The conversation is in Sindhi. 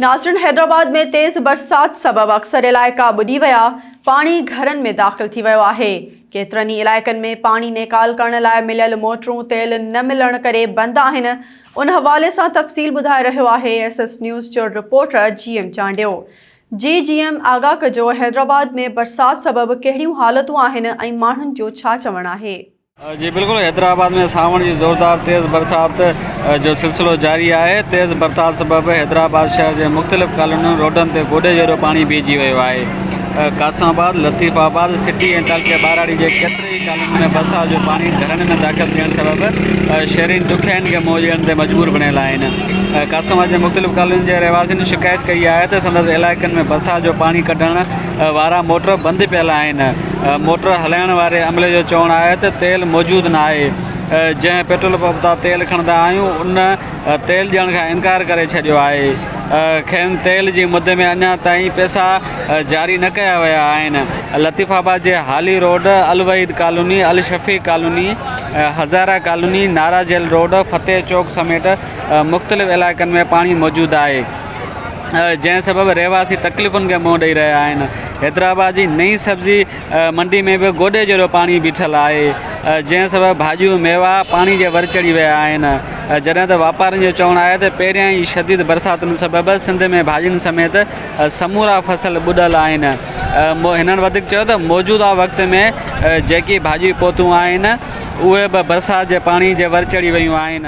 ناظرين حيدرآباد ۾ تيز برسات سبب اڪثر علائقا ٻڏي ويا، پاڻي گهرن ۾ داخل ٿي ويو آهي، ڪيترن ئي علائقن ۾ پاڻي نيڪال ڪرڻ لاء مليل موٽرون تيل نه ملڻ ڪري بند آهن، ان حوالي سان تفصيل ٻڌائي رهيو آهي ايس ايس نيوز جو رپورٽر جي ايم چانڊيو. جي جي ايم آگاهه ڪجو حيدرآباد ۾ برسات سبب ڪهڙيون حالتون آهن ۽ ماڻهن جو ڇا چوڻ آهي. جي بلڪل حيدرآباد ۾ سانوڻ جي زوردار تيز برسات جو سلسلو جاري آهي تيز برسات سبب حيدرآباد شهر جي مختلف ڪالونين روڊن تي گوڏي جيڏو پاڻي بيهجي ويو آهي قاسم آباد لطيف آباد سٽي ۽ تعلقي ٻهراڙي جي ڪيتري ئي ڪالونين ۾ برسات جو پاڻي گهرن ۾ داخل ٿيڻ سبب شهرين ڏکيائين کي منهن ڏيڻ تي مجبور بڻيل آهن قاسم آباد جي مختلف ڪالونين جي رهواسين شڪايت ڪئي آهي ته سندس علائقن ۾ برسات جو پاڻي ڪڍڻ وارا موٽر بند پيل آهن موٽر هلائڻ واري عملي جو چوڻ آهي ته تيل موجود نه آهي، جنهن پيٽرول پمپ تان تيل کڻندا آهيون ان تيل ڏيڻ کان انڪار ڪري ڇڏيو آهي، کين تيل جي مد ۾ اڃا تائين پئسا جاري نه ڪيا ويا آهن. لطيف آباد جي Hali road, Al Waheed colony, Al Shafi colony, Hazara colony, Nara jail road, Fateh Chowk سميت مختلف علائقن ۾ پاڻي موجود آهي. جنهن سبب رهواسي تڪليفن کي منهن ڏئي رهيا آهن حيدرآباد جي نئين سبزي منڊي ۾ به گوڏي جيڏو پاڻي بيٺل آهي جنهن سبب ڀاڄيون ميوا پاڻي جي ور چڙهي ويا آهن جڏهن ته واپارين جو چوڻ آهي ته پهريان ئي شديد برساتن سبب سنڌ ۾ ڀاڄين سميت سمورا فصل ٻڏل آهن هنن وڌيڪ چيو ته موجوده وقت ۾ جيڪي ڀاڄيون پوتون آهن اهي به برسات جي پاڻي جي ور چڙهي ويون آهن.